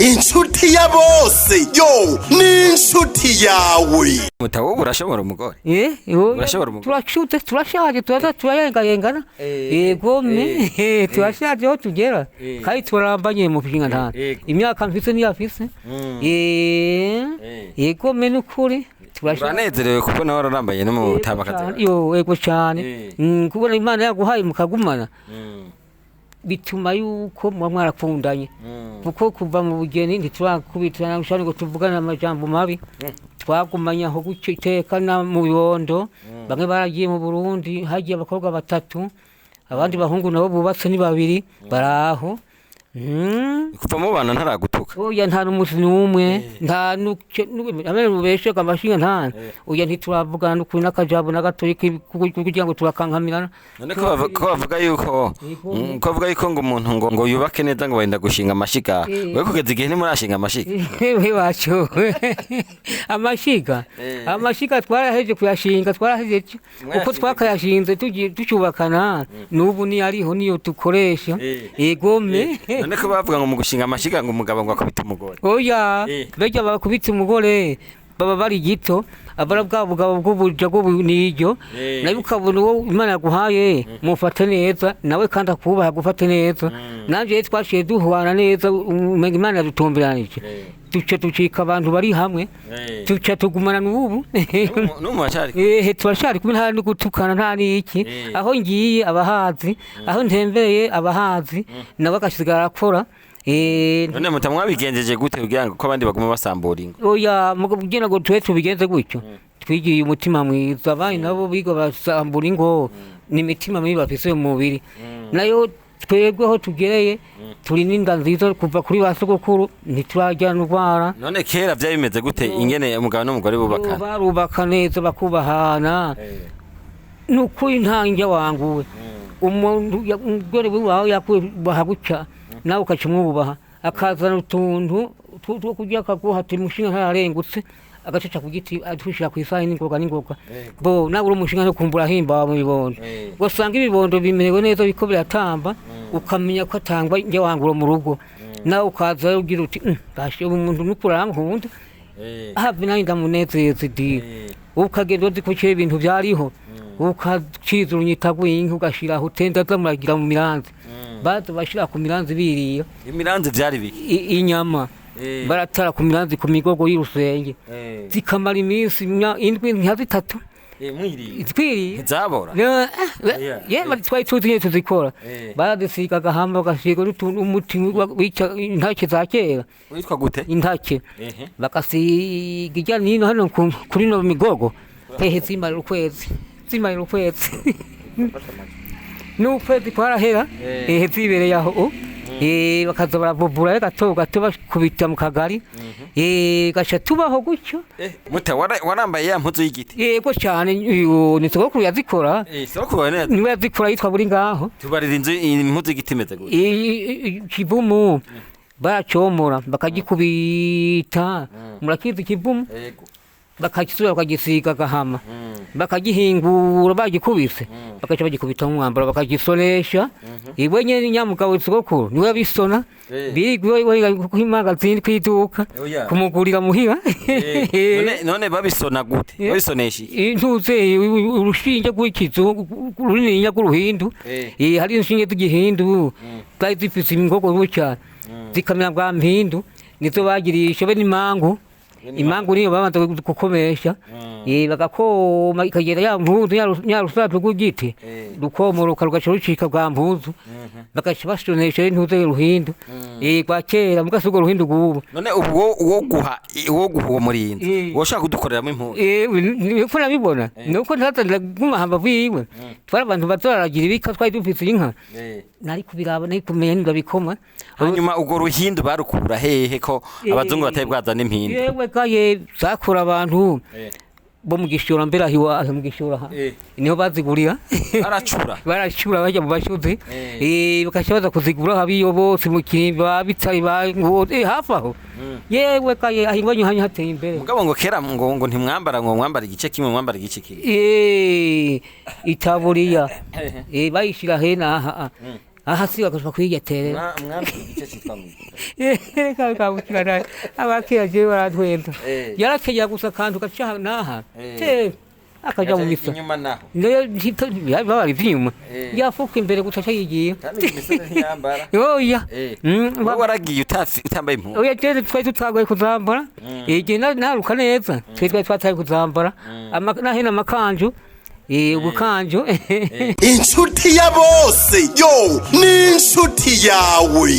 Inshuti ya bose yo ni inshuti yawe. Mutawo urashobora umugore? Eh, yo. Urashobora umugore? Turashutse, turashaje, turaza turayengayengana. Yego me, turashaje aho tugera. Kandi turarambanye mu nshinga ntana. Imyaka mfise niyo afise. Yego me nukuri. Turashaje. Uranezerewe kuko nawe wararambaye n'umutamakazi. Yo, yego cyane. Kubona Imana yaguhaye mukagumana bituma yuko muba mwarakundanye. Kuko kuva mu bugeni ntiturakubitana ngo tuvugane amajambo mabi. Twagumanye aho gutyo iteka na mu bibondo. Bamwe baragiye mu Burundi, hagiye abakobwa batatu, abandi bahungu nabo bubatse ni babiri baraho. Kuva mubana ntaragutuka? Oya, nta n'umunsi n'umwe, nta amene mubesheka amashinga nta. Oya, ntituravugana n'ukuri n'akajambo na gatoyi kugira ngo turakankamirana. None ko bavuga yuko ko bavuga yuko ngo umuntu ngo yubake neza ngo wenda gushinga amashiga, we kugeza igihe ntimurashinga amashiga? Ewe wacu, amashiga, amashiga twaraheje kuyashinga, twaraheje uko twakayashinze tugiye tucyubakana, n'ubu niyo ariho, niyo dukoresha. Yego me. None ko bavuga ngo mu gushinga amashiga ngo umugabo ngo akubita umugore? Oya. Berya bakubita umugore baba bari gito, abara bwa bugabo bw'ubuja bw'ubuniryo. Nawe ukabona uwo Imana yaguhaye, mufate neza, nawe kandi akubaha agufate neza. Nanje rero twaciye duhwana neza, umenga Imana yadutumbiranije, duca ducika abantu bari hamwe, duca tugumana n'ubu. N'ubu muracari? Ehe, turashari kumwe, nta no gutukana, nta n'iki. Aho ngiye abahazi, aho ntembereye abahazi, nawe agasigara arakora. None mutamwabigenjeje gute kugira ngo ko abandi baguma basambura ingo? Oya, kugira ngo tube tubigenze gutyo, twigiye umutima mwiza. Abandi nabo biga basambura ingo, ni imitima mibi bafise mu mubiri. Nayo twebwe aho tugereye turi n'inda nziza kuva kuri ba sogokuru, ntiturajya ndwara. None kera vyari bimeze gute ingene umugabo n'umugore bubakana? Barubaka neza, bakubahana. Nukuri nta njya wanguwe umuntu umugore wawe yakubaha gutya, nawe ukaca umwubaha, akazana utuntu two kurya akaguha, ati umushinga ntararengutse, agacaca ku giti atushira ku isahani n'ingoga n'ingoga. Bo nawe uri umushinga no kumbura himba mu bibondo, wasanga ibibondo bimerewe neza biko biratamba, ukamenya ko atangwa njya wangura mu rugo, nawe ukaza ugira uti: "Bashe ubu umuntu nukuri arankunda, have nanjye ndamunezeze di." Ukagenda uzi ko kera ibintu byariho, ukaciza urunyita rw'inka ugashiraho utenda zamuragira mu miranzi, baza bashira ku miranzi birira. Imiranzi vyari biki? Inyama. Baratara ku miranzi, ku migogo y'urusenge, zikamara iminsi indwi nka zitatu. Mwiriye? Twiriye. Ntizabora? Ye, twari tuzi nyene tuzikora. Barazisiga agahamba, bagasiga n'utuntu, umuti wica intake za kera. Witwa gute? Intake. Bagasiga irya nino hano kuri no migogo, hehe, zimarira ukwezi, zimarira ukwezi n'ukwezi kwarahera. Ehe, zibereye aho o. Bakaza baravuvura gato gato, bakubita mu kagari, gaca tubaho gutyo. Muta warambaye ya mpuzu y'igiti? Yego cyane, iyo ni sogokuru yazikora. Sogokuru wawe niwe Niwe yazikora, yitwa buri ngaho. Tubarira inzu, impuzu y'igiti imeze gute? Ikivumu baracomora bakagikubita, murakizi ikivumu? Yego. Bakagisubira bakagisiga agahama, bakagihingura bagikubise, bagaca bagikubita mu mwambaro, bakagisoresha. Iwe nyene nyamugabo sogokuru niwe yabisona. Birigwe kw'imangazini, kw'iduka. Oya. Kumugurira muhira. None babisona gute? Babisonesha iki? Intuze urushinge rw'ikizungu runininya rw'uruhindu. Hari inshinge z'igihindu zari zifise imigogo gutya, zikamera bwa mpindu, nizo bagirisha be n'imangu. Imangu niyo babanza gukomesha, bagakoma ikagera ya mpuzu nyarusato rw'igiti, rukomoroka rugaca rucika bwa mpuzu, bagaca basonesha intuze y'uruhindu rwa kera, mugasi urwo ruhindu rw'ubu. None ubwo uwo guha uwo murinzi, woshaka kudukoreramo impuzu? Niko nabibona, nuko ntaza ndaguma hambavu yiwe. Twari abantu bazaragira ibika, twari dufise inka, nari kubiraba, nari kumenya ndabikoma. Hanyuma urwo ruhindu barukura hehe ko abazungu batari bwazana impindu? Yewe gaye, zakura abantu bo mu gishora mbere aho iwacu mu gishora aha. Niho bazigurira. Baracura? Baracura, bajya mu bashuzi. Bakaca baza kuzigura abiyo bose mu Kirimba, bitari ba ngo hafi aho. Yewe kaye, aho iwanyu hanyu hateye imbere. Mugabo ngo kera ngo ntimwambara, ngo mwambara igice kimwe, mwambara igice kimwe. Itaburiya bayishira hena aha. Aha si bagashobora kwiyeterera. Mwambika igice cyitwa ngo Kabukira abakira je baratwenda. Eh. Yarakenyera gusa akantu gaca naha. Eh. Te akaja mu misa. Inyuma naho? Nayo babara ivyuma. Eh. Yafuka imbere gusa aca yigiye. Kandi imisore ntiyambara. Oya. Eh. Mm, Wowe waragiye utambaye impuzu? Oya, jewe twari tutagoye kuzambara. Igihe naruka neza, twari twataye kuzambara. Nahena amakanju. Ubukanju. Inshuti ya bose, yo, ni inshuti yawe.